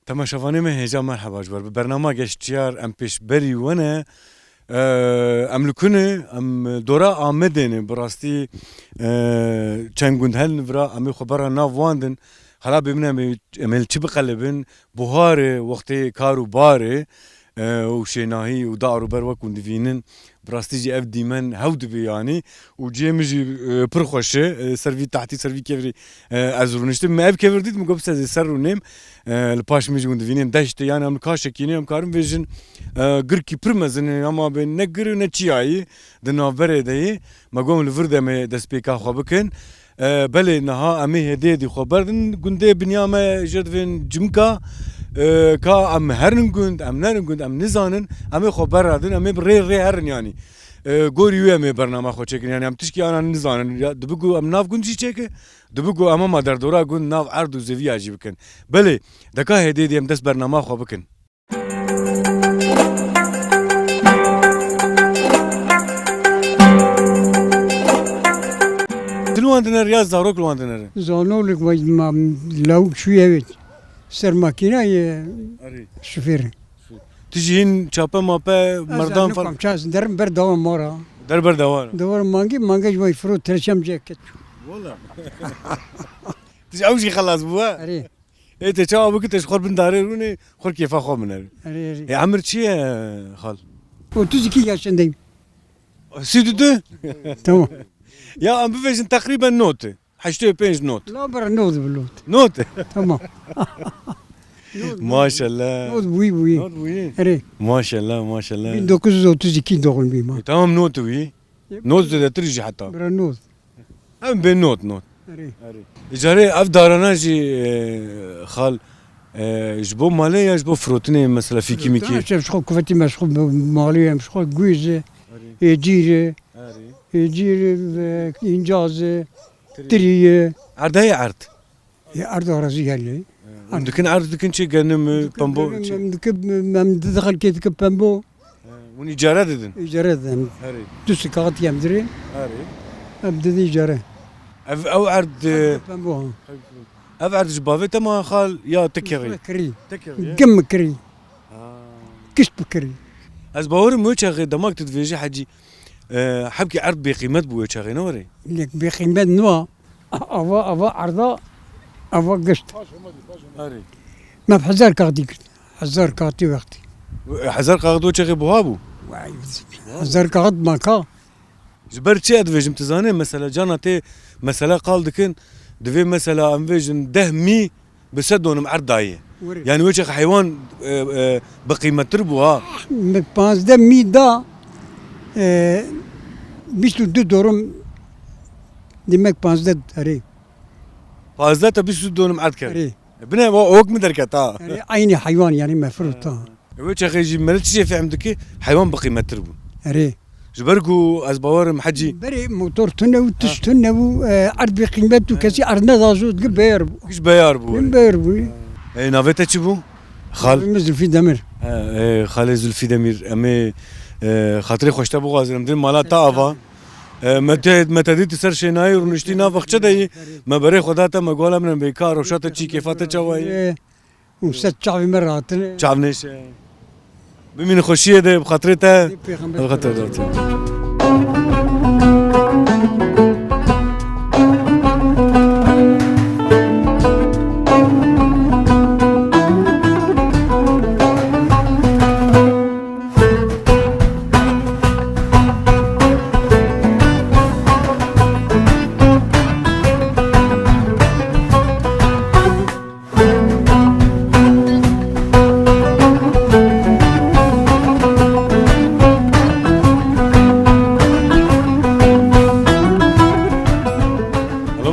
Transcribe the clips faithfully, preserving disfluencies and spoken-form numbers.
Temaşevanê me hêja merheba ji we re. Bi bernama Geştiyar em pêşberî we ne. Eee, em li ku ne, em dora Amedê ne. Bi rastî, eee, çend gund hene li vira, em ê xwe bera nav wan din. Xela bê min em ê, em ê li çi biqelibin? Buhar e, wextê kar û bar e, eee, û şênahî û dar û ber wek hûn divînin. Bi rastî jî ev dîmen hew dibe yanî. Û cihê min jî, e, pir xweş e. E, ser vî tahtî, ser vî kevirî, e, ez rûniştim. Me ev kevir dît, min got, "Bise ez ê ser rûnêm." E, li paş min jî hûn divînin deşt e. Yanî em li ka şekînê, em karin vêjin, e, girkî pir mezin e, ama bê ne gir e, ne çiyayî di navberê de ye. Me got, "Em li vir de em ê destpêka xwe bikin." E, belê niha em ê hêdî hêdî xwe berdin. Gundê binya me jê divên cimka, e, ka em herin gund, em nerin gund, em nizanin, em ê xwe beradin, em ê bi rê rê herin yanî. E, gorî wê em ê bernama xwe çêkin. Yanî em tişkî ana nizanin. Ya, dibe ku em nav gund jî çêke, dibe ku em hema derdora gund nav erd û zeviya jî bikin. Belê, deka hêdî hêdî em dest bernama xwe bikin. Tu li wan dinere ya zarok li wan dinere? Zanolik ve ma lawik şu evet. Ser makîna ye Erê. Şofêr. Tu jî hîn çape mape merdan falan. Çaz derim ber dawa mara. Der ber dawa. Dawa mangî, mangî ji vay firo tereşem ceket. Wala. Tu jî ew jî xelas bû ha? Erê. Ê te çawa bikî te ji xwe bin darê rûnê, xwe kêfa xwe binere. Erê, erê. Ê emir çi ye xal? Otuz iki yaşındayım. Sî du du? Tamam. Ya em bivêjin teqrîben not. Heştê û pênc not. La bira not bi not. Not. Tamam. Maşallah. Not bûyî bûyî. Not bûyî. Erê. Maşallah, maşallah. Bin dokuz yüz otuz iki doğumluyum ha. E, tamam not bûyî. Yep. Not zêdetir jî heta. Bira not. Em bê not, not. Erê. Erê. Îcarê ev darana jî, e, xal, e, ji bo malê ya ji bo firotinê mesela fîkî mîkî? Firotina çe ji xwe kuvetî me ji xwe malê em ji xwe guîz e. Erê. Êcîr e. Erê. Êcîr e, încaz e. Tirî. Tirî ye. Erdayê erd. Ê erd arazî gelê. Hûn dikin erd dikin çi genim, pembo, çi? Em dikin, em di xelkê dikin pembo. Hûn îcare didin? Îcare didin. Erê. Du sikaxat yem dirê. Erê. Em didin îcare. Ev, ew erd, pembo ha. Ev erd ji bavê te ma xal ya te kirî? Kirî. Te kirî, ye? Gim kirî. Ha. Kişt bikirî. Ez bawerim wê çaxê demak tu divêjî hecî, e, hebkî erd bêqîmet bû wê çaxê, ne were? Lêk bêqîmet niha. Ava, ava erda, ava gişt. Erê. Me bi hezar kaxdî girt. Hezar kaxdî wextî. E, hezar kaxd wê çaxê buha bû? Vay, hezar kaxd maka. Ji ber çi ez dibêjim, tu zanî, mesela, cana tê, mesela, qal dikin, divê, mesela, em bêjin deh mî bi sed donim erd dayê. Were. Yani wê çax heywan, e, e, bi qîmettir bû, ha. Min panzdeh mî da, e, bîst û du dorim, demek panzdeh, erê. Panzdeh ta bîst û du donim erd kir. Erê. E, bine, o, ok mi derket, ha. Erê, aynî heywan, yani, me firot, ha. E, wê çaxê jî meriv çi jê fehm dike, heywan bi qîmettir bû. Erê. Ji ber ku ez bawerim hecî. Berê motor tune û tişt tune û, e, erd bê qîmet û kesî erd nedajo dike beyar bû. Giş beyar bû. Beyar bû. E, navê te çi bû? Xal. Navê min Zülfî Demir. He, e, Xalê Zülfî Demir, em ê, e, xatirê xweş te bixwazin, em din mala te ava. E, me te, me te dît ser şênayî rûniştî nav baxçe de yî. Me berê xwe da te, me gola min em bê ka rewşa te çi, kêfa te çawa ye? E, Û ser çavê me rahatine. Çavnêş e. Bimînin xweşiyê de, bi xatirê te. Pêxember. Bi xatirê te.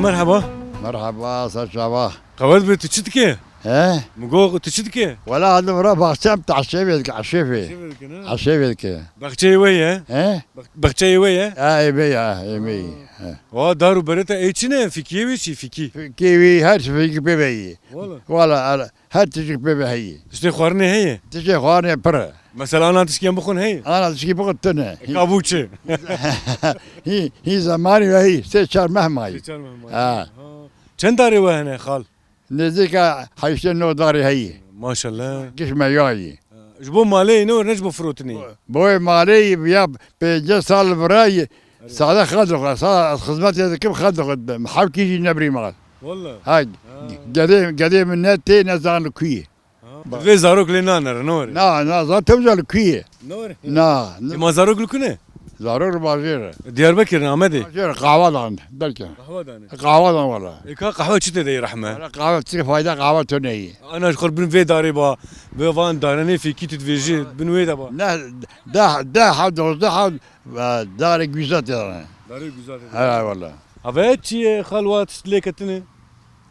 Merhaba. Merhaba, ser çava. Qewet bi, tu çi dike? He? Min got, tu çi dike? Wela, hadim ra baxçem, te eşê vê dike, eşê vê. Eşê vê dike, ne? Eşê vê dike. Baxçeyê we ye? He? Bax-, baxçeyê we ye? Ha, ê me ya, ê me yî. Ha. He. Wa dar û berê te ê çi ne? Fîkiyê wî çi? Fîkî. Fîkiyê wî her şey fîkî pê ve yî. Wala. Wala, her, her tiştik pê ve heyî. Tiştê xwarinê heye? Tiştê xwarinê pir e. Mesela ana tişkî em bixwin heye? Ana tişkî bixwin tune. E, ka bû çi? Hî, hî zemanî ve hî, sê çar meh mayî. Sê çar meh mayî. Ha. Ha. Çend darê we hene xal? Nêzîka heştê nod darê heyî. Maşallah. Giş me yayî. Ji bo malê ne, ne ji bo firotinê? Bo, boyê malê ya pêncî sal virayî, sade xwe dixwe, sa-, ez xizmetê dikim, xwe dixwe, hewkî jî nebrî mal. Walla. Ha, ha. Gedê, gedê min ne tê, ne zan li kuyê. Ha. Vê zarok lê nanere, ne were? Na, na, zaten li kuyê. Ne were? Na. Ê, ma zarok li ku ne? Zarok li bajêr e. Diyarbekir ne, Amedê? Bajêr, qahwe dan, belkî. Qahwe dane. Qahwe dan wala. Ê, ka qahwe çi tê de rehme? Wala qahwe çi fayda, qahwe tu neyî. Ana ji xwe bin vê darê ba, vê van darenê fêkî tu dibêjî, bin wê de ba. Ne, deh, deh ha, dozdeh ha, e, darê güza tê dane. Darê güza tê dane. He, wala. Ave çi ye, xal, wa tişt lê ketine?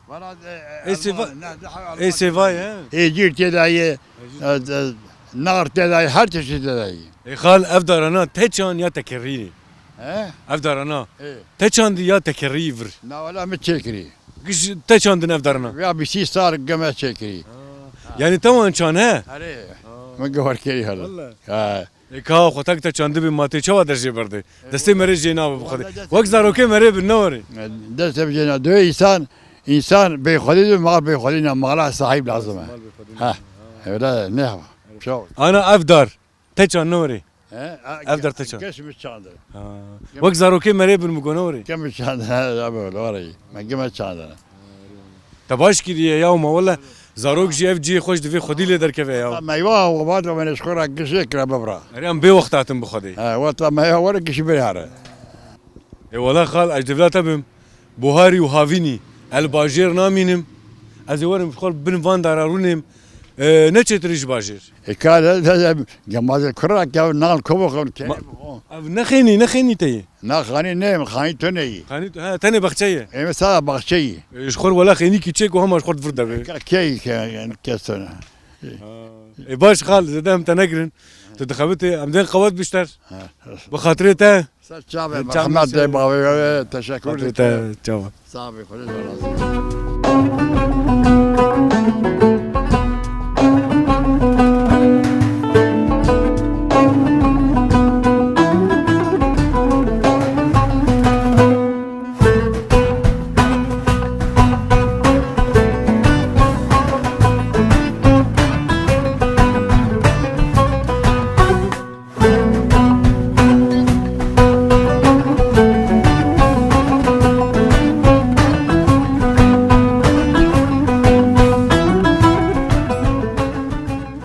Wala, e, e, Ê sêva-, elma, ne, de, ha, ê elma sêva tê ye? Hêcîr tê de ye, e, de, nar tê de ye, her çeşit tê de ye. Ê xal, ev darana te çand ya te kerî? He? Ev darana. Ê. Te çandî ya te kerî vir? Na, wala min çêkirî. Giş te çandin ev darana? Ya bîst sal geme çêkirî. Ha. Yani te wan çan he? Erê. Ha. Min gewar kerî hala. Wala. Ha. Ê ka xwe tak te çandibî ma tê çawa derjê berdê? Destê merê jê nabe bi Xwedê. Wek zarokê merê bin ne were. Destê bi jê na. Dê însan, însan bêxwedî de mal bêxwedî ne, mala sahîb lazim e. Mal bêxwedî ne. Ha. Ha. Öyle ne hava. Çok. Ana ev dar. Te çand ne were? He? Ev dar te çand. Geç mi çandı? Ha. Wek zarokê merê bin mi go ne were? Kem mi çandı? Ha, ya böyle var iyi. Ben kime çandı? Te baş kiriye ya ma wele zarok jî ev cihê xweş divê xwedî lê derkeve ya. Meywa û vat ve ji xwe re gişê kire bibra. Erê em bê wext hatin bi xwedê. He, wata meywa were gişî bê yare. Ê wela xal, ez devlata bim. Buharî û havînî, el bajêr namînim. Ez ê werim ji xwe bin van dara rûnêm. E, ne çêtir ji bajêr. Ê kare de, de, gemazê kurak ya nal kovo xon ke. Ma-, ev ne xênî, ne xênî te yê? Na xanî ne, xanî tu ne yî. Xanî tu, he, tenê baxçe ye. Ê, mesela baxçe yî. E, ji xwe wela xênî kî çêk û hema ji xwe vir debe. Ke-, key ke, yani kes tu ne. Ha. E, baş xal, zêde em te negirin. Tu dixebitê, em dên qewet bişter. Ha. Bi xatirê te. Ser çavê, çavê merhemet ser. Dê bavê, teşekkür ederim. Çava. Sağ ol, Xwedê razı olsun.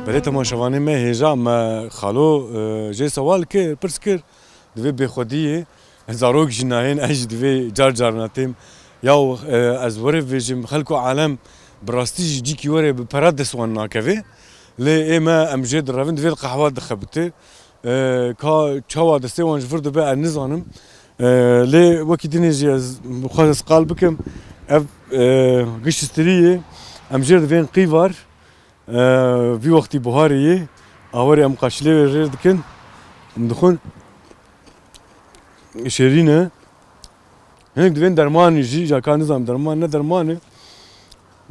Belê temaşevanê me hêja me xalo, e, jê sewal kir, pirs kir, divê bêxwediyê, zarok jî nayên, ez jî divê car car natêm. Ya, e, ez were vêjim, xelk û alem bi rastî jî cîkî were bi pera dest wan nakeve. Lê ê me em jê direvin, divê qehwa dixebite. E, ka çawa destê wan ji vir dibe, ez nizanim. E, lê wekî dinê jî ez xwe ez qal bikim. Ev, e, giş stirî ye. Em jê divên qîvar. E, vî wextî buharê yê. Awerê em qaşilê wê rêr dikin. Em dixwin. Şêrîn e. Hinek divên dermanî jî, ja ka nizam derman ne derman e.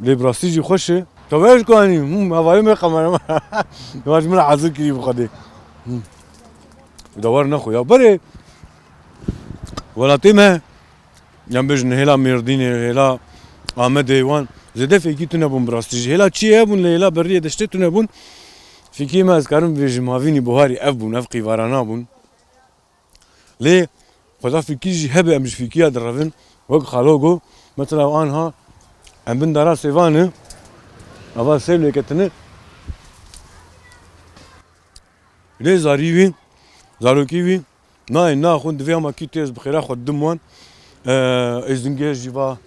Lê bi rastî jî xweş e. Te wer ji ku anî? Hûm, hevalê me kameraman. Vaj min hazir kirî bi Xwedê. Hûm. Dawar nexwe ya. Berê welatê me, yan bêjin hêla Mêrdînê, hêla Amedê wan. Zêde fêkî tune bûn bi rastî jî. Hêla çiyê hebûn lê hêla beriyê deştê tune bûn. Fêkî me ez karim bêjim havînî buharî ev bûn, ev qîvarana bûn. Lê xweda fîkî jî hebe em ji fîkiya direvin. Wek xalo got, mesela anha em bin dara sêvan e, ava sêv lê ketine. Lê zarî wî, zarokî wî nayê naxwin, divê hema kî têz bi xêra xwe didim wan. Ê zingê jî va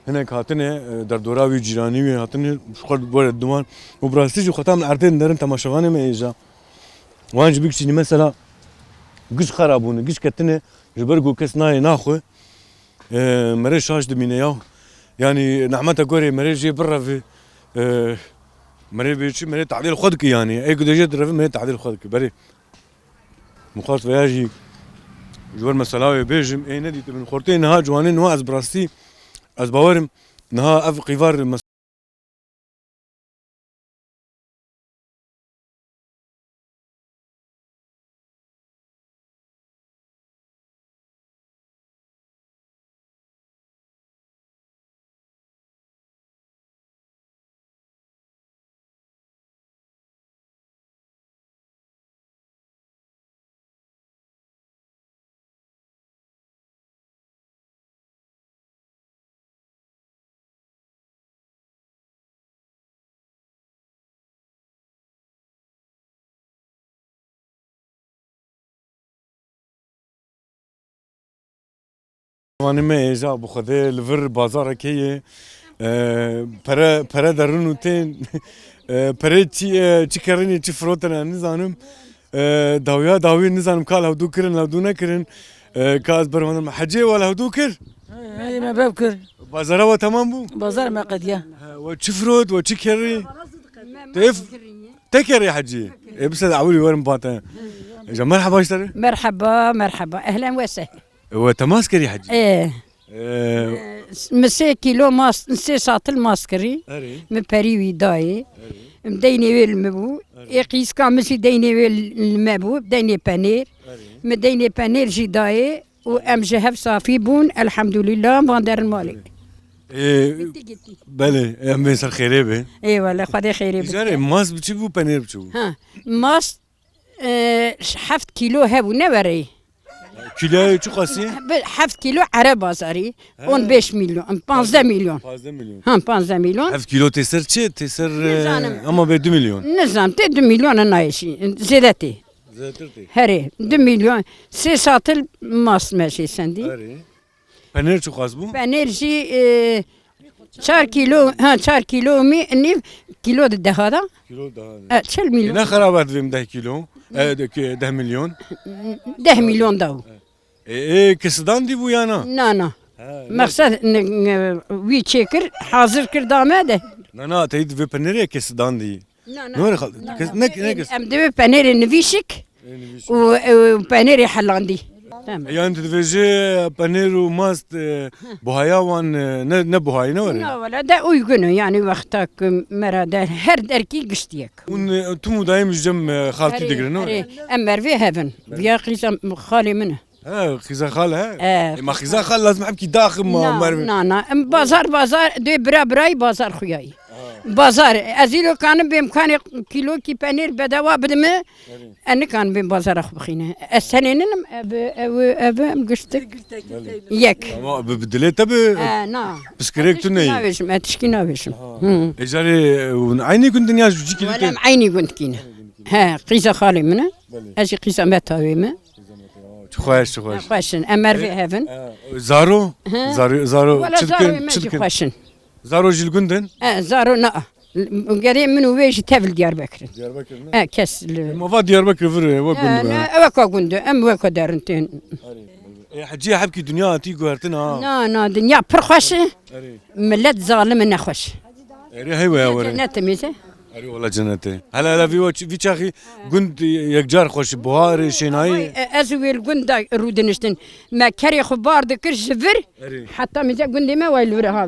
hinek hatine, e, derdora wî, cîranî wî hatine, ji xwe were didim wan. Û bi rastî jî xwe tam erdê dinerin temaşevanê me hêja. Wan jî bikişînî mesela giş xera bûne, giş ketine, ji ber ku kes nayê naxwe. E, merê şaş dimîne ya. Yanî nehmeta gorê merê jê birevê. E, merê bê çi, merê tadîl xwe dike yanî. Ê ku dê jê direvê merê tadîl xwe dike. Berê. Min xwest veya jî ji wer mesela wê bêjim, ê nedîtibin. Xortê niha ciwanê niha ez bi rastî, ez bawerim niha ev qîvar mes- Zimanê me hêja bi Xwedê li vir bazarekê ye. E, pere, pere derin û tên. E, perê çi, e, çi kerînê, çi firotine nizanim. E, dawiya dawî nizanim ka lewdû kirin, lewdû nekirin. E, ka ez bervandim. Hecê we lewdû kir? Hey, hey, me bev kir. Bazara we temam bû? Bazar me qediya. He, we çi firot, we çi kerî? Têf, te kerî hecî. E, bise de ewilî werin bate. Eja merheba ji te re. Merheba, merheba. Ehlen we sehlen. E, we temas kerî hecî? E. E, mi sê kîlo mas, sê satil mas kirî. Erê. Mi perî wî dayê. Erê. Em deynê wê li min bû. Erê. Ê qîzka min jî deynê wê li me bû. Deynê penêr. Erê. Mi deynê penêr jî dayê. Û em ji hev safî bûn, elhamdulillah, van derin malê. Ee, Gitti, gitti. Belê, em bên ser xêrê be. Eyvallah, Xwedê xêrê bide. Îcarê mas bi çi bû, penêr bi çi bû? Ha, mas, e, heft kîlo hebû, ne werê. Kîloyê çi qasî? Bi heft kîlo ere bazarî, He. on beş milyon, panzdeh milyon. Panzdeh milyon. Ha, panzdeh milyon. Heft kîlo tê ser çi? Tê ser, e, Nizanim. Ama be du milyon. Nizam, tê du milyon nayê şî, zêde tê. Zêtir tê. Herê, du milyon, sê satil mas me jê sendî. Herê. Penêr çiqas bû? Penêr jî, e, çar kîlo, ha, çar kîlo mî, nîv kîlo di deha da. Kîlo daha. E, çil milyon. E, ne xerabat vêm deh kîlo? E, de, ke, deh milyon. Deh milyon da bû. E, e, kesidandî bû ya na? Na, na. Ha, ne? Meqsed, ne, ne, wî çêkir, hazir kir da me de. Na, na, teyî divê penêrê kesidandî. Na, na. Ne were xal-, Na, kes-, na, ne, ne kes- em divê penêrê nivîşik Ê, nivîşik. û, e, penêrê helandî. Tamam. E, yani tu divê jê penêr û mast, e, buhaya wan, e, ne, ne buhayî ne were? Na, wala de uygun e, yani wexta ku mera de her derkî giştiyek. Hûn, e, tim û daîm ji cem, e, xaltî Erê, digirin, ne were? Erê, em mervê hevin. Viya qîza xalê min e. He, xîza xal he? E, E, ma xîza xal lazim hepkî daxim ma Na, merve. na, na. Em bazar, bazar, dê bira birayî bazar xuyayî. Ha. Bazar, ez îro kanim bêm kanê kîlokî penêr bedewa bidime, Erê. Ez nikanim bêm bazara xwe bixîne. Ez senêninim, ev, ev, ev, em giştik. Belê. Yek. Ama bi, bi dilê te bi E, na. piskirêk tu neyî. Navêjim, ez tişkî navêjim. Ha. Hı. E, carê, e, hûn eynî gund in ya ji cî kîlî Wele te? Em eynî gund kîne. He, qîza xalê min e. Belê. Ez jî qîza me tawê me. Çi xweş, çi xweş. Xweş in. Em mervê E, hevin. e, Zaro? He? Zaro, Zaro, Wala çi dikin, Zaroyê me çi jî dikin? Xweş in. Zaro jî li gund in? E, Zaro na. Gerê min û wê jî tev li Diyarbekir in. Diyarbekir ne? E, kes li Ma va Diyarbekir vir, e, we E, gund ne, be. Ew ka gund e, em weka derin tên. Arê. E, heciya hepkî dinya hatî guhertin ha. Na, na, dinya pir xweş e. Erê. Millet zalim e, nexweş. Erê, hey we ya were. Cennet e mêze. Erê, wala cennet e. Hele, hele vî wa-, vî çaxî gund yekcar xweş, buharê, şênayî. E, ez wê li gund de rûdiniştin. Me kerê xwe bar dikir ji vir, Erê. heta mêze gundê me way li vir ha.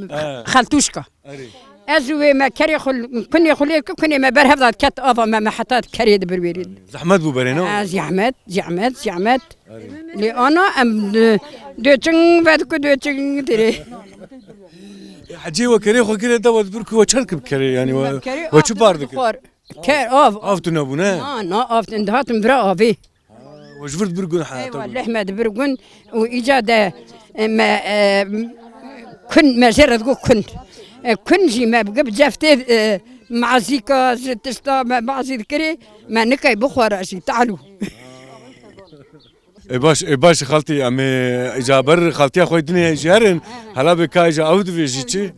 E. Xeltûşka. Erê. Ez wê me kerê xwe, kunê xwe lê kir, kunê me berhev da ket ava me, me heta kerê di bir wêrê. Zehmet bû berê, ne? E, zehmet, zehmet, zehmet. Lê ana em di-, döçing vedku döçing dirê. Hecê we kerê xwe kire te we dibir ku we çer kir kerê, yani we, Kerê we av çi bar dibir dikir? Xwar. Ker av. Av tu nebû ne? Na, na, av tu dihatin vira avê. Ha, we ji vir dibir gun heyata. Eywa, lehme dibir gun û îca de, e, me, e, kun me jê re digo kun. E, kun jî me bigib ceftê, e, mazîka ji tişta me mazî dikirê, me nikey bixwara jî talû. Ê baş, ê baş xaltî, em ê îca ber xaltiya xwe dinê jî herin. Hala bê ka îca ew divê jî çi?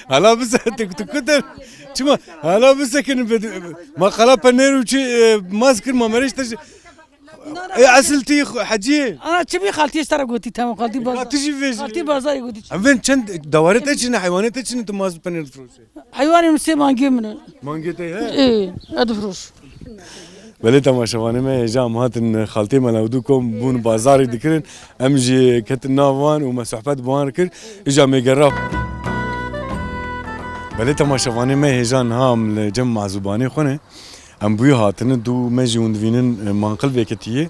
Hala bise tu, tu kutir. Çima? Hala bise kin be, ma xala penêr û çi, e, mas kir ma merêj te jî. Na, na, Ê, xaltî. Esil tî xu-, hecî. Ana, çi bî xaltî ji te re gotî, temam, xaltî Ka bazar. Tijî vêjî. Xaltî bazarê gotî. Em bên çend dewarê te çi ne, heywanê te çi ne, tu maz bi penêr difiroşe? Heywanê min sê mangê min e. Mangê te he? Ê, ez difiroş. Belê temaşevanê me, hêja em hatin xaltê me lewdû kom bûn bazarê dikirin. Em jî ketin nav wan û me sohbet bi wan kir. Îja mêgera. Belê temaşevanê me, hêja niha em li cem mazûbanê xwe ne. Em bûyî hatine dû me jî hûn divînin, e, manqil vêketiyê.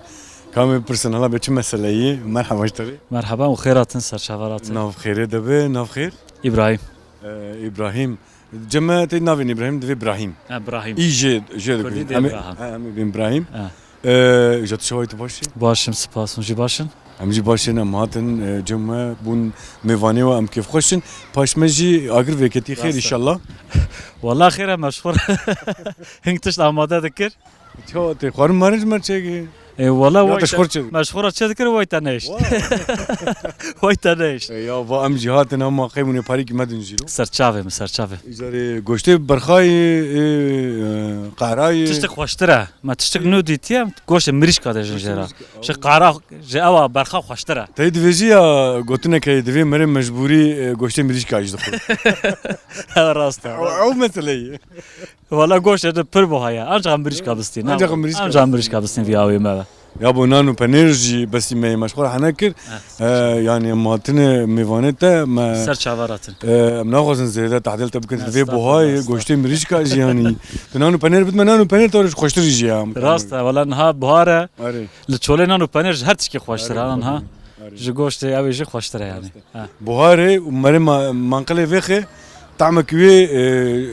Ka em ê bipirsin, hala be çi meseleyê? Merheba ji te re. Merheba û xêr hatin, serçava hatin. Nav xêrê de be, nav xêr? Îbrahîm. E, Îbrahîm. Cem me tê navên Îbrahîm divê Brahîm. Ha, Brahîm. Î jê, jê Kurdî dikin. dê Em ê, Brahîm. ha, em ê bên Brahîm. Ha. E, îja tu çawa yî, tu baş î? Baş im, spas. Hûn jî baş in? Em jî baş in, em hatin, e, cem me bûn mêvanê we, em kêfxweş in. Paş me jî agir vêketî xêr Rast e. Înşallah. Wala xêr e, meşxûr. Hing tişt amade dikir. Çawa tê xwarin marin ji me çêkê? E, wala Ya way te te- xor çê dikir? Meşxûra çê dikir, way te nehişt. Wa. Way te nehişt. E, ya va em jî hatin ama qey hûn ê parîkî me din jî lo. Serçavê min, serçavê. Îcarê goştê berxayê, e, e, qahrayê. Tiştek xweştir e. Me tiştek nû dîtiye, goştê mirîşka de jin jê re. Goştê mirîşka, Ji aw. qara, ji ewa berxa xweştir e. Tey divêjî ya gotineke divê merê mecbûrî, e, goştê mirîşka jî dixwin. Ew rast e. Ew, ew meseleyê. Wala goştê de pir buha ye. Ancak em mirîşka bistîn. Ancak em mirîşka Ancak em bistîn. mirîşka bistîn vî awê me be. Ya bo nan û penêr jî besî me yê meşxur hene kir. Eh. E, yani em hatine mêvanê te me Ser çava ratin. E, em naxwazin zêde tehdil te bikin. Divê Estağfurullah, buhayê, estağfurullah. goştê mirîşka jî yani. Tu nan û penêr bidme nan û penêr te xweştir jî ya. Rast e, wala niha buhar e. Arê. Li çolê nan û penêr ji her tişkî xweştir e, Arê, niha. arê. Ji goştê ew ê jî xweştir e yani. Rast e. Ha. Buharê û merê ma-, manqilê vêxê tamek wê,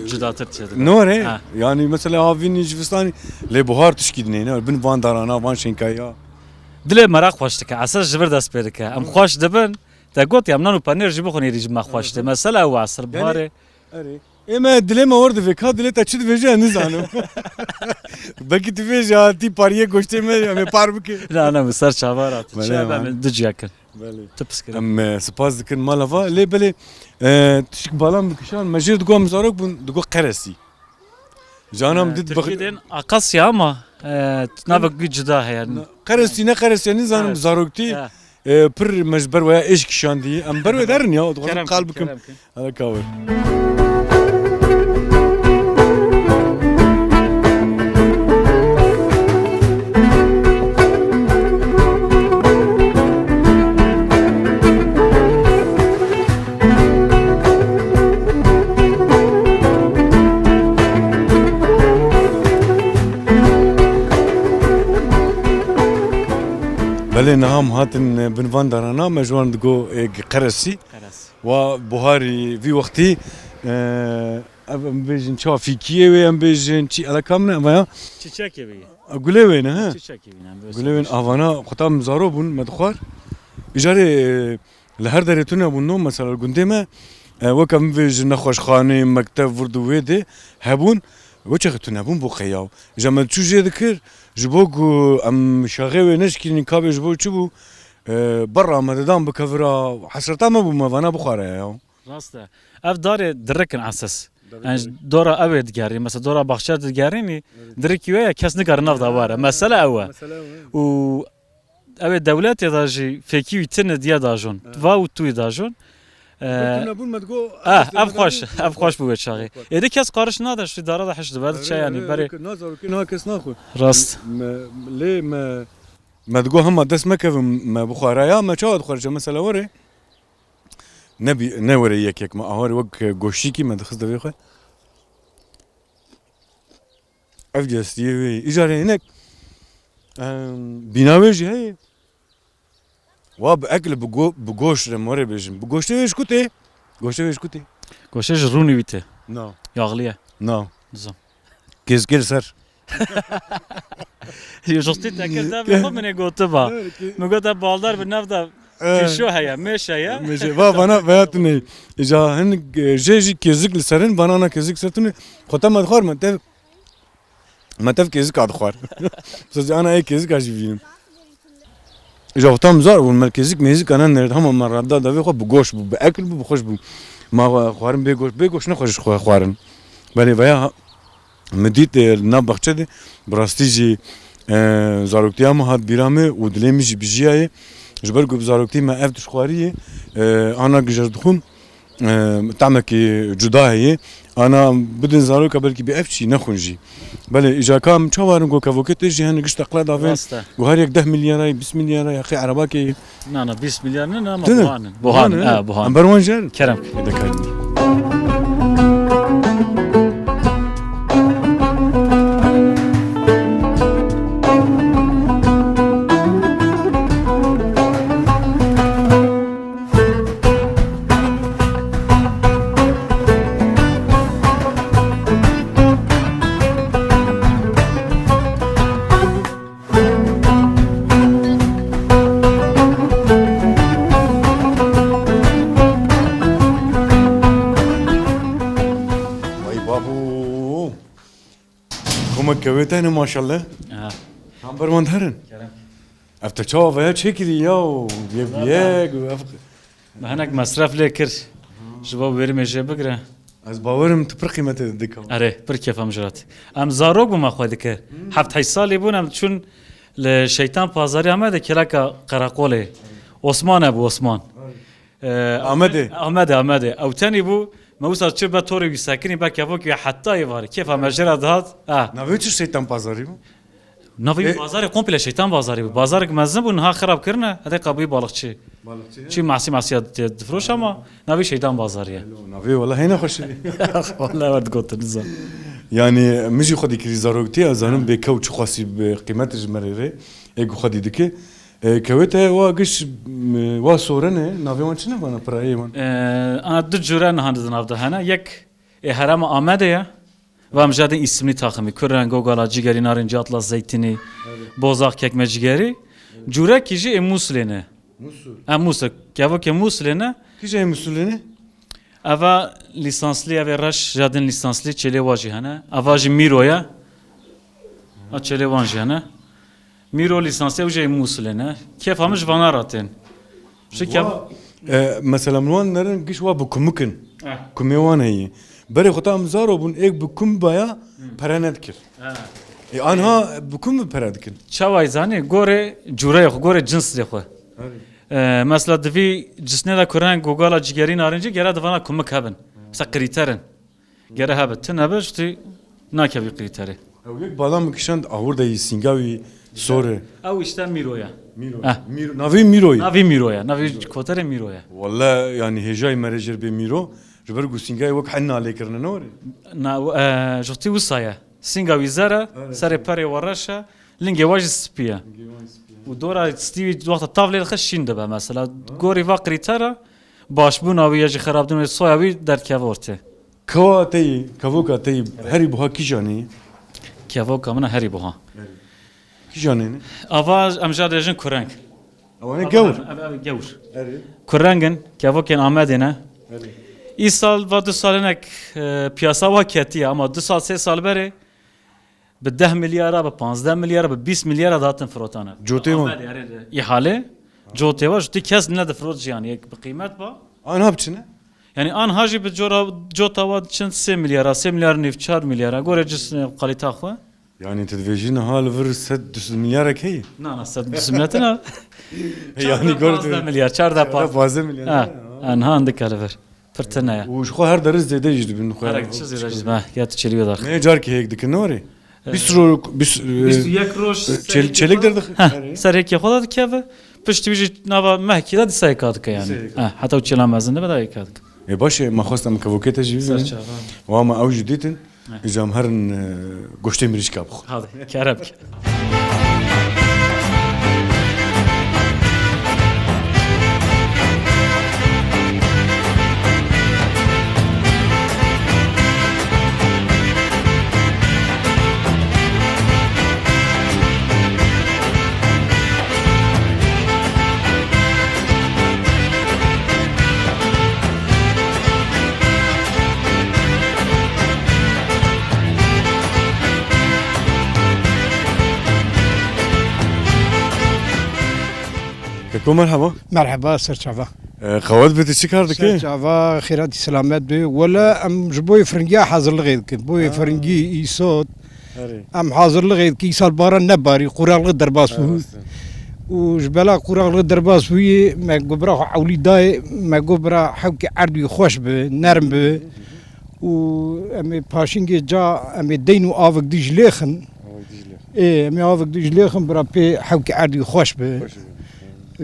e, Cudatir çêdike. Nor e. Ha. Yani mesela havînî ji vistanî lê buhar tişkî dinê ne bin van darana, van şênkaya. Dilê me re xweş dike. Esas ji vir dest pê dike. Em xweş dibin. Te got ya em nan û penêr jî bixwin êrî ji me xweş dê. Hı hı. Mesela ew e, esir Yani, buharê. Erê. Ê me dilê me wer divê. Ka dilê te çi divêje ez nizanim. Belkî tu vêje ha tî pariyê goştê me em ê par bike. Na, na, min ser çava ra. Belê, Çi man. Em du ciya kin. Belê. Tu piskirin. Em, e, spas dikin mala va. Lê belê, e, tişk balam dikişan. Me jêr digo em zarok bûn, digo qeresî. Jana min Ee, dît Tirkî bak- dên akasya ama, e, navek wî cuda heye. Na, qeresî ne qeresî, nizanim Evet. zaroktî. Ya. E, pir me ji ber we ya êş kişandî. Em ber we derin ya, dixwazim Kerem qal kin, bikim. kerem kin. Hele ka wir. Belê niha em hatin bin van darana, me ji wan digo, e, qeresî. Qeres. Wa buharî vî wextî, e, ev em bêjin çawa fîkiyê wê, em bêjin çi eleka min e, eva ya? Çiçekê wê ye. E, gulê wê ne, he? Çiçekê wê ne, em Gulê wê ne, bêjin. Avana xwe ta min zaro bûn, me dixwar. Îcarê, e, li her derê tune bûn, no, mesela li gundê me, e, weke min bêjin nexweşxanê, mekteb, vir du wê dê hebûn, wê çaxê tune bûn bo qeyaw. Îja me çû jê dikir, ji bo ku em şaxê wê neşkînin, ka bê ji bo çi bû, e, berra me didan bikevira, hesreta me bû me vana bixware ya. Rast e. Ev darê dirik in esas. Darê Yani dirik. dora ew ê digerî. Mesela dora baxçe digerînî, Evet. dirikî wê ye, kes nikare nav de were. Mesele ew e. Mesele ew e. Û ew ê dewletê de jî fêkî wî tine diye dajon. Evet. Va û tu yê dajon. Ee, Tune bûn me digo, eh, ev ev xweş, ev xweş bû wê çaxê. Ev xweş. Êdî kes qariş nade, şu dara da hişt dibe, Evet, diçe yani, evet, berê. evet, nazar ki na kes naxwe. Rast. Me, lê me, me digo hema dest mekevim, me bixwara ya, me çawa dixwara, mesela were. Ne bi, ne were yek yek me, ahar wek goştîkî me dixist devê xwe. Ev cestiyê wê. Îcarê hinek, em, bîna wê jî heye. Wa bi ekl, bi go-, bi goşt re, more bêjin. Bi goştê wê ji ku tê? Goştê wê ji ku tê? Goştê ji rûnî wî tê. Na. Yaxlî ye. Na. Dizam. Kêzkê li ser. Jixtî te kir, te bi xwe min ê gotiba. Evet, kê- Min got, te baldar bi nav de Eh. Kêşo heye, mêş heye. Mêşe. Va, vana veya tune. Îca hin, e, jê jî kêzik li serin, vana na kêzik ser tune. Xwe te me dixwar, me tev, me tev kêzik a dixwar. Sözü ana ê kêzik a jî vînim. Îca xwe tam zar bûn, me kêzik mêzik ana nerd, hema me radda devê xwe bi goş bû, bi ekil bû, bi xweş bû. Ma xwe xwarin bê goş, bê goş ne xweş xwe xwarin. Belê veya ha-, Min dît, e, li nav baxçe de bi rastî jî, E, zaroktiya min hat bîra min û dilê min jî bijiyayê. Ji ber ku bi zaroktî me ev tişt xwariyê, e, ana gijer dixwim, e, tamekî cuda heye. Ana bidin zaroka belkî bi ev çî nexwin jî. Belê, îca ka em çawa rin ku kevokê te jî hene giş teqla davên. Rast e. Ku her yek deh milyara, bîst milyara, heqê erebakê. Na, na, bîst milyar ne, ne, ama Tine? Buhan in. Buhan in, Buhan in, ha, he? Buhan. Em ber wan jer? Kerem. Hadi kay. Vay babu. Komek kewê te ne maşallah. Ha. Tam berwand herin. Kerem. Ev te çawa veya çêkirî ya û yek bi Valla. Yek û ev Me hinek mesref lê kir. Ji bo wêrî mêjê bigire. Ez bawerim tu pir qîmetê didikam. Erê, pir kêfa min ji re hat. Em zarok bûme xwe dike. Hmm. Heft heşt salî bûn em çûn li Şeytan Pazarî Amedê, keleka qereqolê. Osman e bû, Osman. Erê. Ee, Amedê. Amedê, Amedê. Ew tenî bû, me wisa çi be torê wî sekinî, be kevokî wî heta êvarê. Kêfa me ji re dihat. Ha. Navê çi Şeytan Pazarî bû? Navê E- bazarê komple Şeytan Bazarî bû. Bazarek mezin bû, niha xirab kirine. Hedê qabûyî balıkçı. Balıkçı, he? Çi masî masîya dê difroş ama navê Şeytan Bazarî ye. Navê wala hene xweş e. Wala we digotin, nizam. Yani, min jî xwedî kirî zaroktiya, zanim bê kew çi xwasî bi qîmet ji me rê rê. Ê ku xwedî dike. E, kewê te wa giş, m, wa sore ne, navê wan çi ne vana, pirayê wan? E, ana du cure niha di nav de hene. Yek, e, herema Amedê ye. Va em jadin îsimlî taximî. Kurreng, Gogala, Cigerî, Narincî, Atlas, Zeytînî, Evet. Bozak, Kekmecigerî. Cûrekî jî ê Mûsilê ne. Mûsil. E, Mûsil. Kevokê Mûsilê ne. Kîja ê Mûsilê ne? Eva lîsanslî, evê reş jadin lîsanslî, çêlê wa jî hene. Eva jî Mîro ye. A çêlê wan jî hene. Mîro lîsanslî, ew jî ê Mûsilê ne. Kêfa min ji vana re tên. Ji kev- Wa, e, mesela min wan nerin giş wa bi kumik in. Eh. Kumê wan heye. Berê xwe ta em zaro bûn, êk bi kum baya, Hmm. pere nedikir. Eh. E, anha bi kum bi pere dikin. Çawa yî zanî? Gorê cûreyê xwe, gorê cinsê xwe. Erê. E, mesela di vî cisnê de kureng, gogala, cigerî, narincî gere di vana kumik hebin. Mesela krîter in. Gere hebe, tune be, ji tî nakevî krîterê. Ew yek bala min kişand, ahur de yî sînga wî sor e. Ew işte Mîro ye. Mîro. Eh. Mîro, navê Mîro ye. Navî Mîro ye. Navî koterê Mîro ye. Walla, yani, hêjayî me rê jêr bê Mîro. Ji ber ku sîngayê wek henna lê kirine, ne were? Na, e, ji tî wisa ye. Sînga wî zer e, Evet. serê perê we reş e. Lingê we jî spî ye. Lingê we spî ye. Û dora stî wî wexta tav lê dixe şîn dibe mesela. Ha. Gorî va krîtera, başbûna wî ya jî xerabdin wê soya wî derdkeve ortê. Kewa te yî, kevoka te yî herî buha kîjan e? Kevoka min a herî buha. Herî. Kîjan e ne? Ava em ja dêjin kureng. Ew ne gewr? Ev, ev gewr. Erê. Kureng in, kevokên Amedê ne. Erê. Îsal va du sal hinek, e, piyasa wa ketiye ama du sal, sê sal berê bi deh milyara, bi panzdeh milyara, bi bîst milyara datin firotane. Cotê wan. Amedê, erê, îhale. Cotê wa, ji tu kes ne difirot jî yani, yek bi qîmet ba. Anha bi çi ne? Yani anha jî bi cora, cota wa diçin sê milyara, sê milyar nîv, çar milyara, gore cisnê kalîta xwe. Yani tu dibêjî niha li vir sed du sed milyarek heye? Na, na, sed du sed milyar tine. Yani gor panzdeh milyar, çardeh, panzdeh. Panzdeh milyar. Ha, ha, niha endike li vir. Pir tine ye. Û ji xwe her deriz zêde jî dibin xwe. Her çi zêde jî dibin. Ya tu çêlî wê daxî. Ne carkê hêk dikin, ne were? Eh. Bîst ro-, bîst, eh, bîst û yek roj çêl-, çêlik derdixin. Ha, ser hêkê xwe de dikeve. Piştî wî jî nava mehkî de dîsa hêka dike yani. Dîsa hêka. Ha, heta ew çêla mezin dibe de hêka dike. Ê baş e, me xwest em kevokê te jî bibînin. Ser çava. Wa me ew jî dîtin. Heh. Îca em herin, e, goştê mirîşka bixwin. Hadi, kerem ke. Keko, merhaba. Merhaba, ser çava. E, qewet bi, tu çi kar dikî? Ser çava, xêratî selamet bi. Wele em ji bo yê firingiya hazirlixê dikin. Bo yê Ha. firingî, îsot, Erê. Em hazirlixê dikin, îsal baran nebarî, quraqlix derbas bû. Rast e. Û ji bela quraqlix derbas bûyê, me got bira xwe ewlî dayê, me got bira hewkê erd wî xweş bi, nerm bi. Û em ê paşîngê ca, em ê deyn û avik dî ji lê xin. Avik dî ji lê xin. Ê, em ê avik dî ji lê xin, bira pê hewkê erd wî xweş bi. Xweş bi.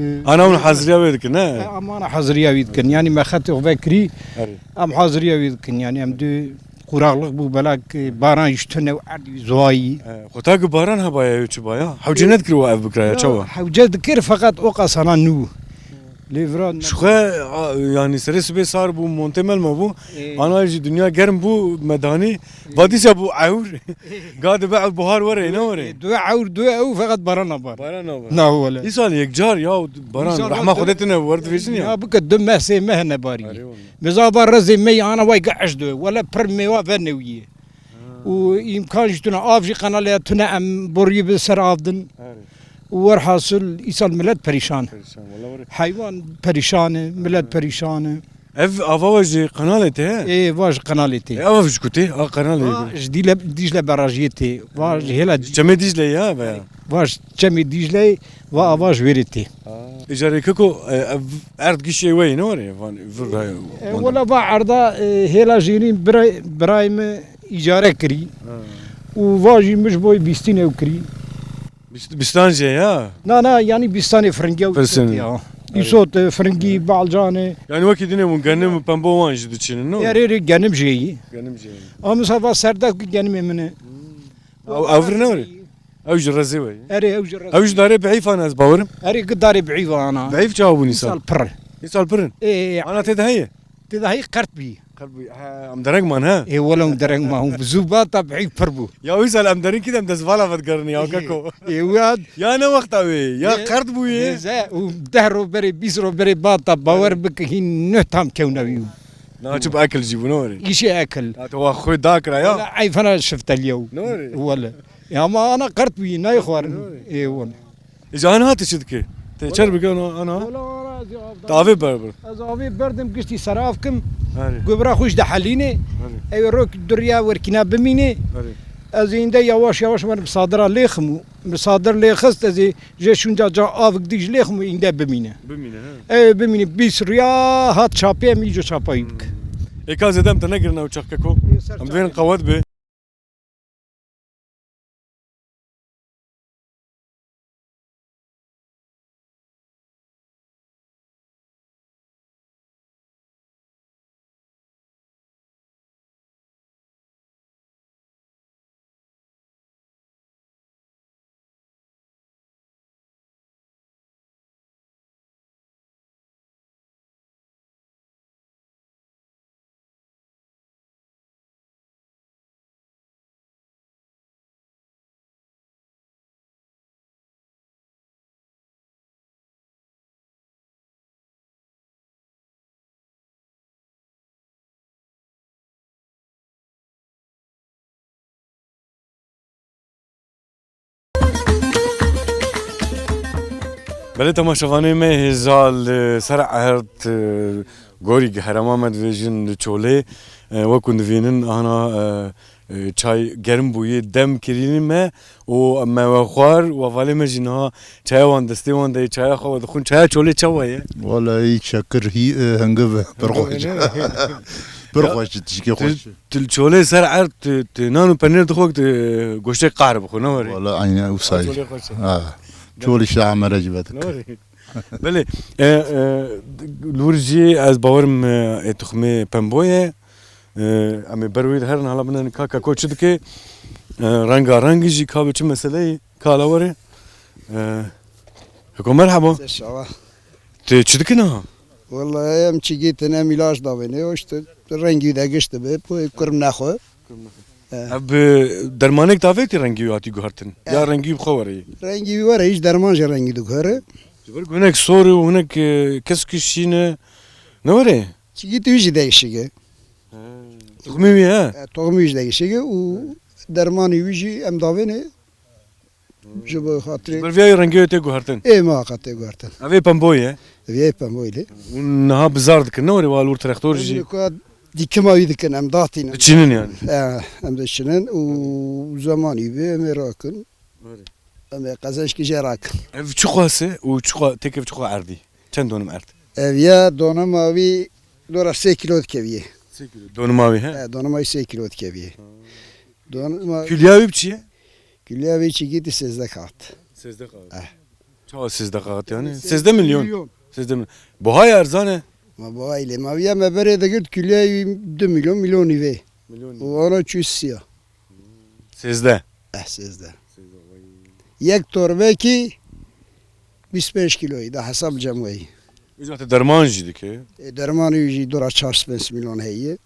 Ê, Ana hûn haziriya wê dikin, ne? E, em ana haziriya wî dikin. Yanî me xetê xwe vekirî, Erê. Em haziriya wî dikin. Yanî em dê quraqlix bû, belak, e, baran jî tune û erd wî zuwayî. E, xwe ta ku baran hebaya ew çi baya? Hewce nedikir we ev bikiraya, Ya, çawa? Hewce dikir, feqet o qasana nû. Lê vira ne- Ji xwe, a, yanî serê sibê sar bû, montê melma bû. Ê. Ana jî dinya germ bû, me danî. Va dîsa bû ewr. Ga dibe ew buhar were, ne were? Ê, due ewr, due ew, feqet baran nabar. Baran nabar. Na wele. Îsal yekcar ya, baran, Îsal rehma due- Xwedê tine, wer dibêjin ya. Ya bike du meh, sê meh nebarî. Erê wele. Mezaba rezê me ana way ge eş due. Wele pir mêwa venewiyê. Ha. Û îmkan jî tune, av jî qenalê ya tune, em borî bi ser av din. Erê. Û werhasil îsal millet perîşan. Perîşan, wele were. Heywan perîşan e, millet perîşan e. Ev ava we ji qenalê tê, he? Ê, va ji qenalê tê. E, ava ji ku tê? A qenalê. Va ji Dîle-, Dîcle Berajiyê tê. Va ji hêla Dî- Çemê Dîcle ya, veya? Va ji Çemê Dîcle, va ava ji wêrê tê. A. Îcarê keko, e, ev erd gişê we yê, ne were? Van, vir da. E, wela va erda, e, hêla jêrîn bira-, birayê min îcare kirî. Ha. Û va jî min ji bo bîstîn ew kirî. Bîst-, bîstan jê ya? Na, na, yanî bîstanê firingî ew Firsin. Îsot ya. Erê. Îsot, e, firingî, balcan e. Yanî wekî dinê bûn, genim û pembo wan jî diçînin, ne? Erê, erê, genim jê yî. Genim jê yî. Ama sava serdek ku genimê min e. Hmm. Ew, ew vir ne were? Ew ji rezê we ye. Erê, ew ji rezê. Ew ji darê bihîfan ez bawerim. Erê, gi darê bihîfan ana. Bihîf çawa bûn îsal? Îsal pir. Îsal pir in? Ê, ê, ê. Ana tê de heye? Tê de heyî qert bî. Qert bû. He, em dereng man, he? Ê, wele em dereng man. Hûn bi zû ba ta bihîf pir bû. Ya wî sal em dereng kî dem destvala vedigerin ya, Ê, keko. Ê, wî ad- Ya ne wexta wê, ya Ê, qert bû yê. Ê, ze, û deh ro berê, bîst ro berê ba ta bawer Ê. Bike hîn nuh tam kewna wî. Na çi bi ekil jî bû, ne were? Îşê ekil. Ya te wa xwe dakira ya. Wele eyfena şifteliye û. Ne were? Wele. Ya ama ana qert bû yê, nayê xwarin. Ne were? Ê, wele. Îca ana te çi dike? Te çer bike ana, ana? Wala, wala, ez ê av Te avê ber bir. Ez avê berdim, giştî serav kim. Erê. Gubra xwe ji de helînê. Erê. Ew rok duriya werkîna bimînê. Erê. Ez ê îndê yawaş yawaş me misadira lêxim û misadir lêxist, ez ê jê şûnca ca avik dî ji lêxim û îndê bimîne. Bimîne, he. Ew bimîne bîst riya hat çapê, em îco çapayî bike. Hmm. Ê ka zêde em te negirin ew çax keko. Ê, ser Em divêrin çavê. Qewet be. Belê temaşevanê me hêza li ser erd, e, gorî herêma me dibêjin li Çolê, e, wekû divînin ana, e, e, çay germ bûye, dem kirînin me û me we xwar, wevalê me jî niha çaya wan destê wan de, çaya xwe we dixwin. Çaya Çolê çawa ye? Wala hî şekir hî, e, hingiv e, pir xweş. Pir xweş, tişkê xweş. Tu li Çolê ser erd, tu, tu nan û penêr dixwe, tu goştê qar bixwe, ne were? Wala eyne wisa ye. Çolê xweş e. Ha. Çolê işte amere ji vedik. Ne were? Belê, e, e, li wir jî ez bawerim, e, ê tuxmê pembo ye. E, em ê ber wî de herin, hala bine ka keko çi dike. E, renga rengî jî ka bi çi meseleyê, ka hala were. E, keko merhaba. Seşawa. Tu çi dikin ha? Wallahî em çigî tine em îlaç davêne, o işte rengî de gişt dibe, boy kurm nexwe. He. Ev bi dermanek davêtî rengî wî hatî guhertin? Ya He. Rengî wî bi xwe were yî? Rengî wî were, hîç derman jî rengî diguhere. Ji ber ku hinek sor û hinek, e, kesk şîn e. Ne were? Çigî tu jî değişik e. He. Toxumê wî he? E, toxumê wî jî değişik e û dermanê wî jî em davêne. Ji bo xatirê Ji ber vîya rengê wê tê guhertin. Ê, muhaqa tê guhertin. Ev ê pemboyê ye. Ev ê pemboyê lê. Hûn niha bizar dikin, ne were wa li wir trextor jî? Em li ku dîkima wî dikin, em datînin. Diçînin yani. E, em diçînin û zemanî bi em ê rakin. Erê. Em ê qezençkî jê rakin. Ev çi qas e û çi qa-, têkê çi qa erdî? Çend donim erd? Ev ya donima wî dora sê kilo dikeviyê. Sê kilo. Donima wî he? E, donima wî sê kilo dikeviyê. Donima Külya wî bi çi ye? Külya wî çi gîtî sêzdeh kağıt. Sêzdeh kağıt. Eh. Çawa sêzdeh kağıt yani? Sêzdeh milyon. Milyon. Sêzdeh milyon. Buhay erzan e. Ma buhay lê ma viya me berê digirt külya wî du milyon, milyon û vê. Milyon. Û ana çû siya. Sêzdeh. Eh, sêzdeh. Sêzdeh, vay. Yek torbekî bîst pênc kiloyî da hesab cem weyî. Îca te derman jî dike. E, dermanê wî jî dora çar pênc milyon heye.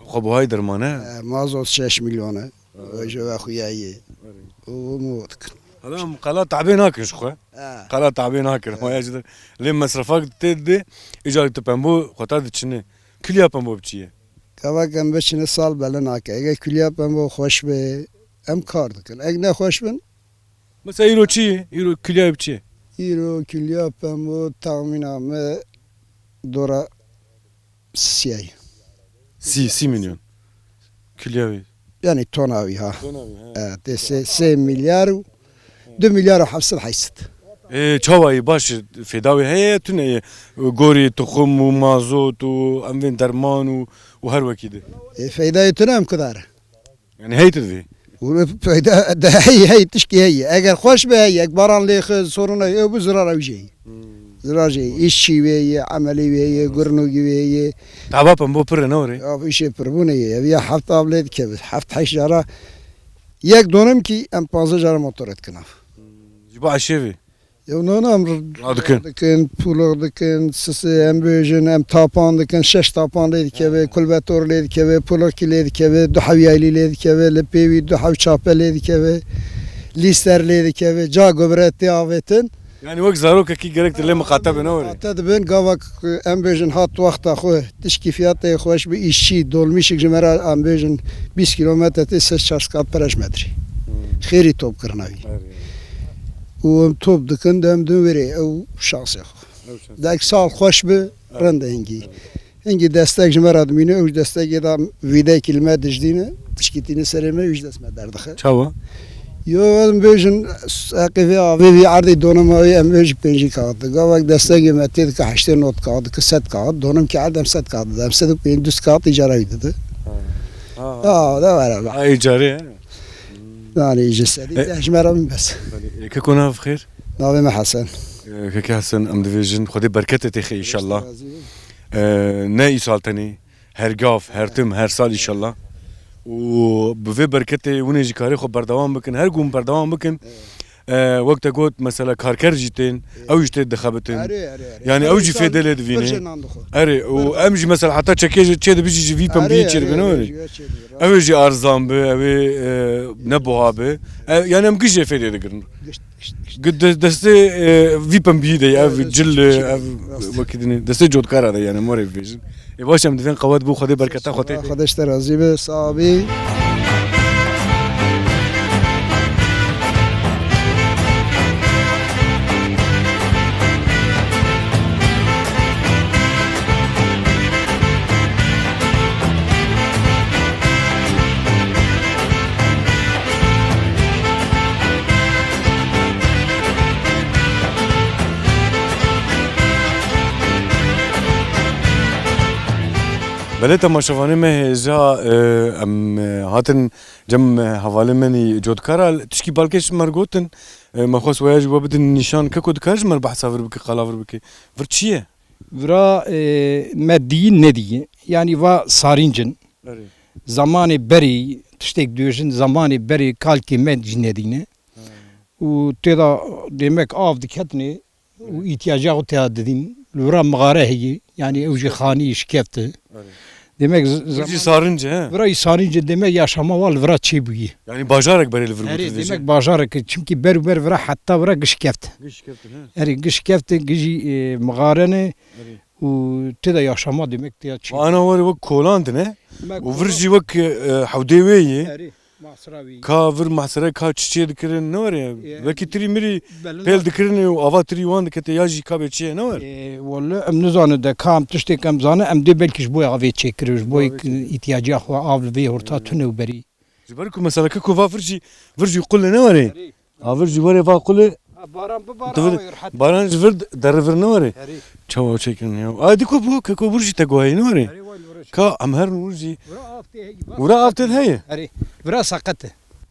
Xwe buhay derman e? E, mazot şeş milyon e. Erê. Wê ji we xuya ye. Erê. Û hemû dikin. Hala em qala tabê nakin ji xwe. E. Qala tabê nakin. E. Waya jî de. Lê mesrefak tê didê, îcar tu pembo xwe ta diçine. Külya pembo bi çi ye? Gavak em biçine sal bele nake. Eger külya pembo xweş be, em kar dikin. Eger ne xweş bin, Mesela îro çi ye? Îro külya bi çi ye? Îro külya pembo tahmîna me dora siyay. Sî, sî milyon. Külya wî. Yani tona wî ha. Tona wî, ha. Evet, de sê, sê milyar û du milyar û heft sed heyşt sed. E, çawa ye baş e, fêda wê heye, tune ye, e, gorî, tuxum û mazot û em vên derman û, û her wekî de. E, feydayê tune em kudar. Yani hey tu divê. Û feyda de hey, hey, tişkî heye. Eger xweş be heye, ek baran lê xist, sorun heye, ew bi zirar ew jê. Hmm. Zirar jê. Îşçî wê ye, emelî wê ye, gurnûgî wê ye. Taba pembo pir e, ne were? Ya, bu işê pirbûnê ye. Ev ya heft av lê dikeve. Heft heşt cara yek donim ki em panzdeh cara motor dikin av. Hmm. Ji bo eşê vê. Ew nana em r-, Radikin. Dikin, pulux dikin, sisi em bêjin, em tapan dikin, şeş tapan lê dikeve, kulbetor lê dikeve, pulux kî lê dikeve, du hev yaylî lê dikeve, li pê wî du hev çape lê dikeve, lîster lê dikeve, ca gubret tê avêtin. Yani wek zarokekî gerek tu lê miqate be, ne were? Miqate dibin, gavak em bêjin hat wexta xwe, tişkî fiyatê xweş bi îşçî, dolmîşik ji me re em bêjin bîst kilometre tê sed çar sed kağıt pere ji me dirê. Hmm. Xêrî top kirina wî. Erê. Û em top dikin, dem din wêrê, ew şansê xwe. Ew şansê. Dek sal xweş bi, Evet. rind e hingî. Evet. Hingî destek ji me re dimîne, ew ji destekê de vîdekî li me dijdîne, pişkîtîne serê me, ew ji dest me derdixe. Çawa? Yo, em bêjin, heqê vê avê vî erdê donema wê, em bêjin pêncî kağıt. Gavek destekê me tê dike heştê not kağıt, dike sed kağıt, donim ki erd em sed kağıt dide, em sed û pêncî kağıt îcara wî dide. Ha. Ha. Ha, da were. Ha, îcarê, he? Yani ji sedî E- deh ji me re min bes. Belê. E, keko nav xêr? Navê me Hesen. E, keke Hesen, em divêjin Xwedê berketê têxe inşallah. Razî be. E, ne îsal tenê, her gav, her tim, her sal inşallah. Û bi vê berketê hûn ê jî karê xwe berdewam bikin. Her ku hûn berdewam bikin, Evet. e, wek te got, mesela karker jî tên, Evet. ew jî tê dixebitin. Erê, erê, erê. Yani Her ew jî insan fêdê lê divîne. bir jê nan dixwe. Erê, û Bir em jî mesela heta çekê jî çê dibî jî, jî vî pem Erê, bî çê erê, dibin, erê, erê. jî, jî, çê dibî. Ew ê jî arzan bi, ew ê, e, ne buha bi. E, yani em giş jê fêdê digirin. Giş, giş, giş. Gi-, de-, destê, e, vî pembiyî de ye, ev Evet, cil, e, evet, ev evet. wekî dinê. Destê cotkara de yani, morê bibêjin. Ê baş, em divên qewet bû, Xwedê berketa xwe tê. Xwedê ji te razî be, sax bî. Belê temaşevanê me hêja, e, em, e, hatin cem, e, hevalê me nî cotkara, tişkî balkêş me gotin, e, me xwest weya ji we bidin nîşan, keko dikar ji me re behsa vir bike, qala vir bike. Vir çi ye? Vira, e, me diyî nediyî. Yanî va sarîncin. Erê. Zamanê berê, tiştek dibêjin, zamanê berê kalkê me jî nedîne. Ha. Û tê de demek av diketinê û Erê. îhtiyacê xwe tê de didîn. Li vira mixare heye, yanî ew jî Şikeft. xanî şikeft e. Erê. Demek z-, Vir jî zaman sarinc e, he? Vira jî sarinc e, demek yaşama wa li vira çêbûye. Yanî bajarek berê li vir Erê, gotin demek bajarek, çimkî ber û ber vira heta vira gişkeft. Gişkeft, he? Erê, gişkeft, gijî, e, mixare ne. Erê. Û tê de yaşama demek tê ya çê. Ana were wek kolan dine. Demek Û vir kolan jî wek, e, hewdê wê ye. Erê. Masra wî. Ka vir mahsere ka çiçê dikirin ne were. Ee, Wekî tirî mirî belin pêl dikirin û ava tirî wan dikete ya jî ka bê çi ye ne were. Ee, welle em nizanin de ka em tiştêk em zanin, em dê belkî ji bo avê çêkirin, ji bo Avê çêkirin. Îhtiyacê xwe av li vê horta tune û berî. Ji ber ku mesela keko va vir jî, vir jî qul e ne were. Erê. A vir jî were va qul e. Ha, baran bibar, Tu vir, awa rehet. Baran ji vir derivir ne were. Erê. Çawa çêkirin ya. A diko bu keko vir jî te guhayî ne were. Erê, wal vir jî. Ka em her vir jî. Vira av tê heyî, bak. Vira av tê heye. Erê. Vira seqet e.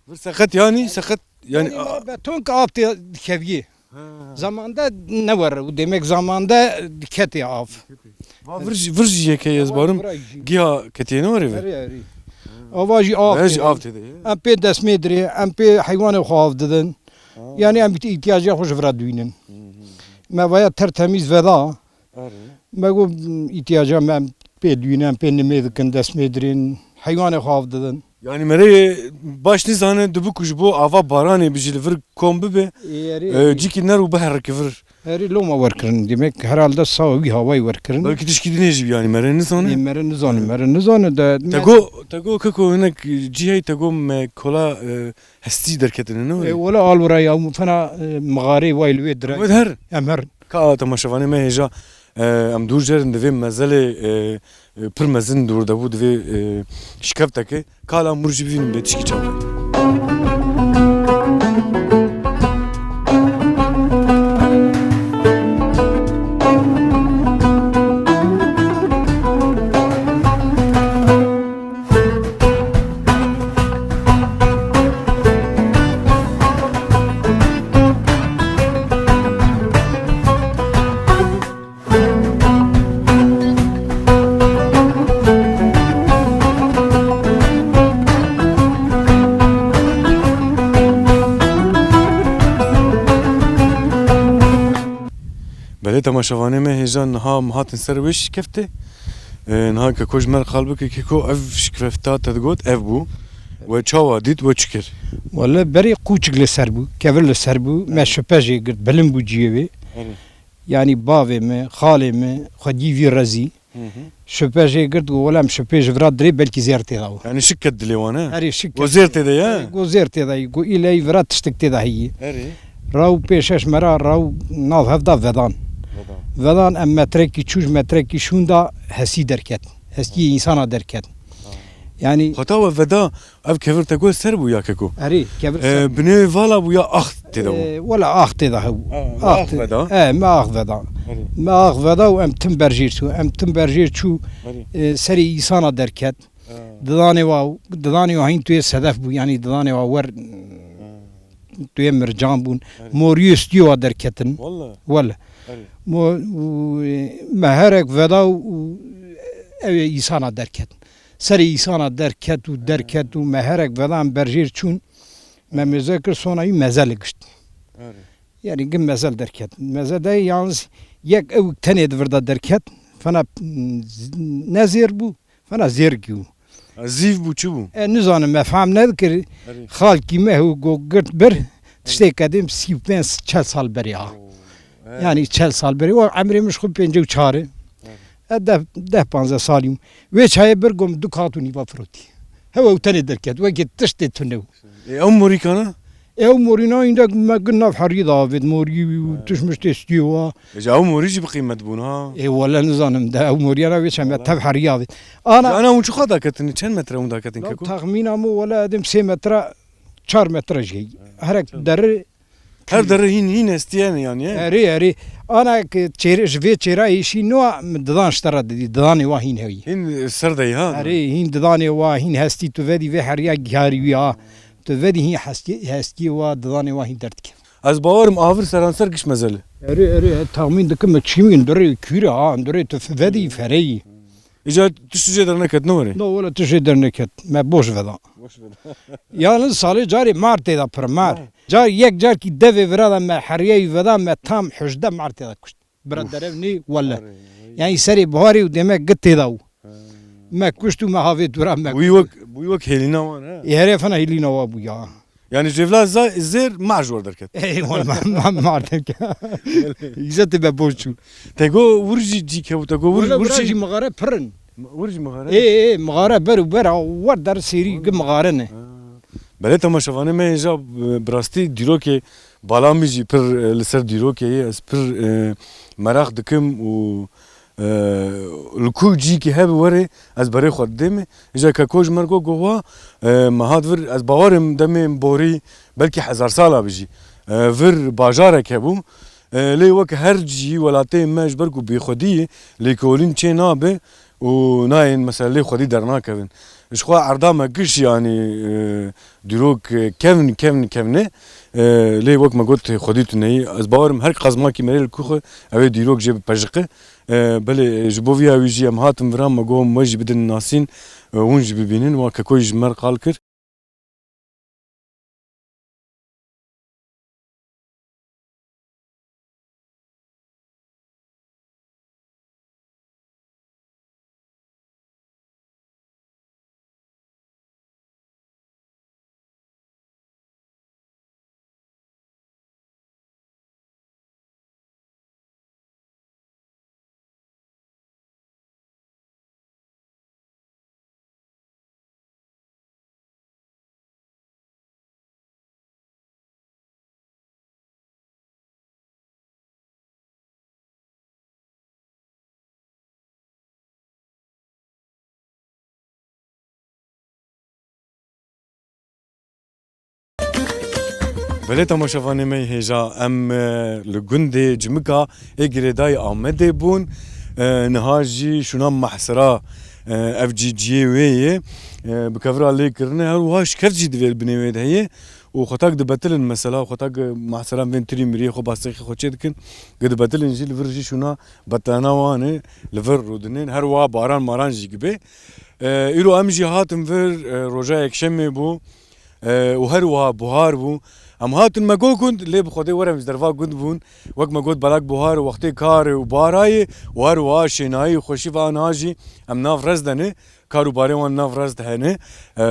Vir seqet yani, seqet yani, Yani a- me beton ki av tê dikeviyê. Ha. Zamanda ne were û demek zamanda diketê av. Va vir jî, vir jî yeke ez barim. Vira jî. Giya ketiye ne were vir. Erê, erê. Ava jî av Ve jî tê. Av tê de. Em pê destmê dirê, em pê heywanê xwe av didin. Ha. Yani em îhtiyacê xwe ji vira dûynin. Hı hı. Me vaya tertemîz veda. Erê. Me got, îhtiyacê me em pê dûynin, em pê nimê dikin, destmê dirên, heywanê xwe av didin. Yani merê baş nizane dibiku ji bo ava baranê bijî li vir kom bibe. Ê, erê, e, erê. Cîkî ner û biherike vir. Erê loma werkirin. Demek herhalde sawa wî hawayî werkirin. Belkî tişkî dinê jî yani mere nizane. Ê, mere nizane, mere nizane de. Te go, te go keko hinek cî hey te go me kola, e, hestî derketine ne were? E, wele alwira ya fena, e, mixarê way li wê direk. Wê her. Em her. Ka temaşevanê me hêja, e, em dûr jerin divê mezelê, e, e, pir mezin dûr de bû divê, e, şikeftekê. Kala mûr jî bivînin bê tişkî çawa. Belê temaşevanê me hêja niha em hatin ser wê şikeftê. E, niha keko ji me re qal bike, keko ev şikefta te digot ev bû. We çawa dît, we çi kir? Wele berê qûçik li ser bû, kevir li ser bû, me şipe jê girt, bilind bû ciyê wê. Erê. Yanî bavê min, xalê min, xwediyî vî rezî. Hı hı. Şipe jê girt, got, "Wele em şipê ji vira dirê belkî zêr tê de." Yani şik ket dilê wan, he? Erê, şik ket. Got, "Zêr tê de ye?" Erê, got, "Zêr tê de ye." Got, "Îleyî vira tiştik tê de heye." Erê. Raw pêş eş me ra, raw nav hev da vedan. Vedan. Vedan em metrekî çû ji metrekî şûnda hestî derket. Hestiyê însana derket. Ha. Yani Heta we veda, ev kevir te got ser bû ya keko? Erê, kevir Ee, ser bû. Binê vala bû ya ax tê de bû? Ee, wela ax tê de hebû. Ha, Ax ax tê-, veda. Ee, me ax veda. Erê. Me ax veda û em tim berjêr çû. Em tim berjêr çû, Erê. ee, serê îsana derket. Ha. Didanê wa, didanê wa hîn tuyê sedef bû, yanî didanê wa wer Ha. tuyê mircan bûn. Erê. Moriyê stûyê wa derketin. Wele. Wele. Erê. Mo-, û, ee, me herek veda û, û ew ê îsana derket. Serê îsana derket û derket û me herek vedan berjêr çûn. Me mêze kir sona wî mezelê gişt. Erê. Yani gim mezel derket. Meze de yalnız yek ew tenê di vir de derket. Fena, mm, z-, ne zêr bû, fena zêrkî bû. Ha, zîv bû, çi bû? E, nizanim, me fehm nedikir. Erê. Xalkî me û go girt bir, tiştê kedim sî û pênc çel sal berê ha. Oo, evet. Yani çel sal berê. O emrê min ji xwe pêncî û çar e. Evet. E, deh, deh panzdeh salî bûm. Wê çayê bir gom du kat û nîva firotî. Hewe û tenê derket. Wekî tiştê tune bû. E, ew morîkana? E, ew morîna îndek me gin nav heriyê de avêt. Morî û tişt miştê stûyê wa. E, ji ew morî jî bi qîmet bûn ha. E, wele nizanim de ew moriyana wê çeme Wele. Tev heriyê avêt. Ana Ji ana hûn çi xwe daketin? Çend metre hûn daketin La keko? Texmîna min wele edim sê metre, çar metre jî. Herek Çend? Derê Her derê hîn, hîn hestiyene yani, he? Erê, erê. Ana ki çêre-, ji vê çêra êşî nû a min didan ji te re didî, didanê wa hîn hewî. Hîn ser de ha? Erê, hîn didanê wa, hîn hestî tu vedî vê heriya giharî wî ha. Tu vedî hîn hestî, hestiyê wa, didanê wa hîn derdikeve. Ez bawerim avir seranser giş mezel e. Erê, erê, ez texmîn dikim, me çîmîn durê kûr e ha, durê tu vedî fereyî. Îcar tişt jê derneket, ne were? No, wele tişt jê derneket. Me boş veda. Boş veda. Yalnız salê carê mar tê de pir, mar. Mar. Car, yek car ki devê vira de me heriyayî veda, me tam hejdeh mar tê de kuşt. Bira Uf. Derev nî, wele. Arê, arê. Yani serê biharê û demek git tê de û. Ha. Me kuşt û me havê dura me Bûyî kuşt. Wek, bûyî wek hêlîna wan, he? Ê, herê fena hêlîna wa bû ya. Yani jêvla za-, zêr mar ji we derket. Ey, wele ma, ma, mar derket. Îzzetê me boş çû. Te go wir jî cî kewt, te go wir, Wele wir bira jî jî mixare pir in. Wir jî mixare? Ê, ê, mixare ber û ber, a, wer der sêrî gi mixare ne. Ha. Belê temaşevanê me hêja, e, bi rastî dîrokê bala min jî pir, e, li ser dîrokê ye. Ez pir, e, meraq dikim û, e, li ku cîkî hebe were ez berê xwe didême. Hêja keko ji me re got, got, wa, e, me hat vir, ez bawerim demê borî belkî hezar sala be jî. E, vir bajarek hebû. E, lê wek her cî welatê me ji ber ku bêxwedî ye, lêkolîn çê nabe û nayên mesela lê xwedî dernakevin. Ji xwe erda me giş, yanî, e, dîrok, e, kevn, kevn, kevn e. E, lê wek me got, xwedî tune ye. Ez bawerim her qazmakî merê li ku xwe, ew ê dîrok jê bipejiqe. E, belê, e, ji bo viya wî jî em hatin vira, me got, me jî bidin nasîn, e, hûn jî bibînin. Wa kekoyî ji me re qal kir. Belê temaşevanê me hêja, em, e, li gundê Cimika ê girêdayî Amedê bûn. E, niha jî şûna Mehsira, e, ev cî ciyê wê ye. E, bi kevira lê kirine, her wiha şikeft jî divê li binê wê de heye. Û xwe tak dibetilin mesela, xwe tak, e, Mehsira vên tirî miriyê xwe basixê xwe çê dikin. Gi dibetilin jî li vir jî şûna betlana wan e, li vir rûdinin. Her wiha baran maran jî gibe. E, îro em jî hatin vir, e, roja yekşemê bû. E, û her wiha buhar bû. Em hatin me got gund, lê bi Xwedê were em ji derva gund bûn. Wek me got belak buhar û wextê kar û bara ye û her wiha şênayî û xweşî ve aniha jî em nav rez de ne. Kar û barê wan nav rez de hene. E,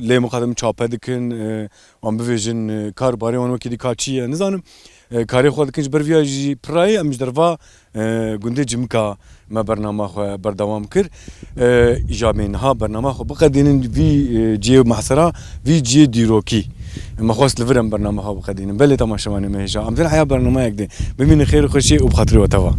lê mixabin çape dikin, e, wan bivêjin, e, kar û barê wan wekî dî ka çi ye, nizanim. E, karê xwe dikin, ji ber viya jî pira ye, em ji derva, e, gundê Cimika me bernama xwe berdewam kir. E, îja me niha bernama xwe biqedînin vî, e, cihê Mehsira, vî cihê dîrokî. Me xwest li vir em bernama xwe biqedînin. Belê temaşevanê me hêja. Em din heya bernamayek dê. Bimînin xêr û xweşiyê û bi xatirê we teva.